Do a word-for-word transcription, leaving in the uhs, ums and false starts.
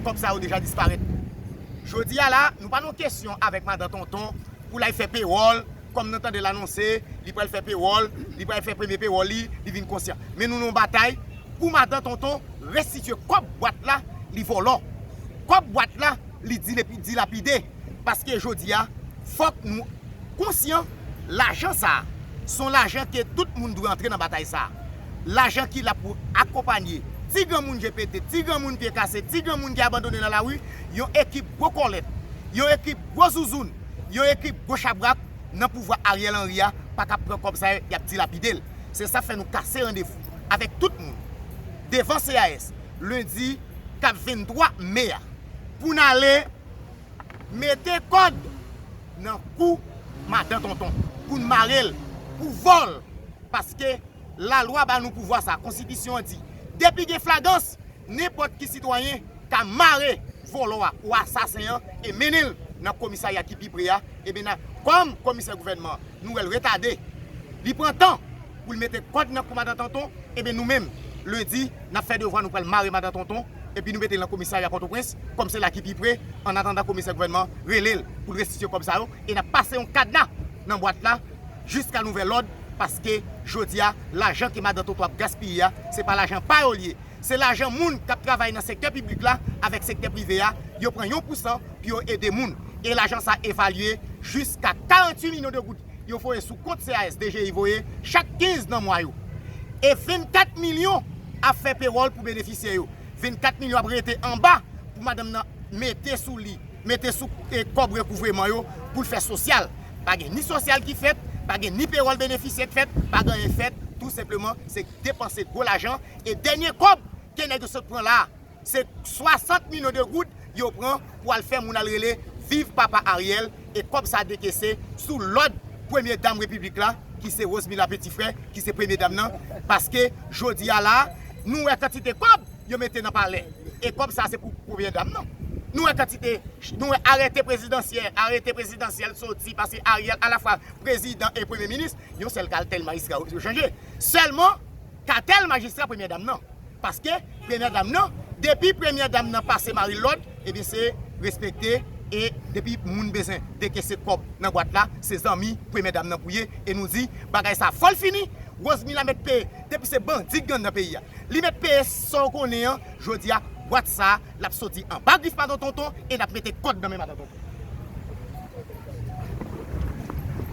Kòb sa yo deja disparèt. Jodi a la, nou pa nan kesyon avèk madan Tonton pou l al fè pewòl, kòm nou tande l anonse, li pral fè pewòl, li pral fè premye pewòl li, li vin konsyan. Men nou nan yon batay pou madan Tonton restitye kòb bwat la, li vòlò. Kòb bwat la, li dilepi-, dilapide. Paske jodi a, fòk nou konsyan, lajan sa a, se yon lajan ke tout moun dwe antre nan batay sa a. Lajan ki la pou akonpanye ti granmoun je pete, ti granmoun pye kase, ti granmoun ki abandone nan lari, yon ekip gwo kòlèt, yon ekip gwo zouzoun, yon ekip gwo chabrak nan pouvwa Ariel Henry a pa ka pran kòb sa yo, y ap dilapide l. Se sa fè nou kase randevou avèk tout moun devan C A S, lendi k ap venntwa me a, pou n ale mete kòd nan kou madan Tonton, pou n mare l, pou vòl, paske lalwa ba nou pouvwa sa, konstitisyon an di, depi gen flagans, nenpòt ki sitwayen ka mare vòlò a ou asasen an e mennen l nan komisarya ki pi pre a, ebyen, n a, kòm komisè gouvènman, nou wè l retade, li pran tan pou l mete kòd nan kou madan Tonton, ebyen, nou menm, lendi, n ap fè devwa, nou pral mare madan Tonton, epi nou mete l nan komisarya Pòtoprens, kòm se la ki pi pre, an atandan komisè gouvènman rele l pou l restitye kòb sa yo, e n ap pase yon kadna nan bwat la jiska nouvèl òd, paske jodi a, lajan ke madan Tonton ap gaspiye a, se pa lajan pa yo l ye. Se lajan moun k ap travay nan sektè piblik la avèk sektè prive a, yo pran yon pousan pou yo ede moun. E lajan sa evalye jiska karanntuit milyon de goud yo voye sou kont C A S D G I voye chak kenz nan mwa yo. E vennkat milyon ap fè pewòl pou benefisye yo. Vennkat milyon ap rete anba pou madanm nan mete sou li, mete sou, e, kòb rekouvreman yo pou l fè sosyal. Pa gen ni sosyal ki fèt, pa gen ni pewòl benefisye k fèt, pa gen anyen fèt. Tou senpleman, se depanse gwo lajan. E dènye kòb ke nèg yo sot pran la a, se swasant milyon de goud yo pran pou al fè moun al rele Viv Papa Ariel, e kòb sa dekese sou lòd premye dam repiblik la, ki se Rosemila Petit Frère, ki se premye dam nan, paske jodi a la, nou wè kantite kòb yo mete nan palè. E kòb sa se pou premye dam nan. Nou wè kantite, nou wè arete prezidansyèl, arete prezidansyèl soti, paske Ariel alafwa prezidan e premye minis, yon sèl katèl majistra yo chanje. Sèlman, katèl majistra premye dam nan. Paske premye dam nan, depi premye dam nan pase mari lòd, ebyen se respekte, e depi moun bezwen dekese kòb nan bwat la, se zanmi premye dam nan pou ye, e nou di, bagay sa fò l fini, Rosemila mèt peye, depi se bandi k gen nan peyi a. Li mèt peye sa w konnen an, jodi a, bwat sa, l ap soti anba grif madan Tonton, e n ap mete kòd nan men madan Tonton.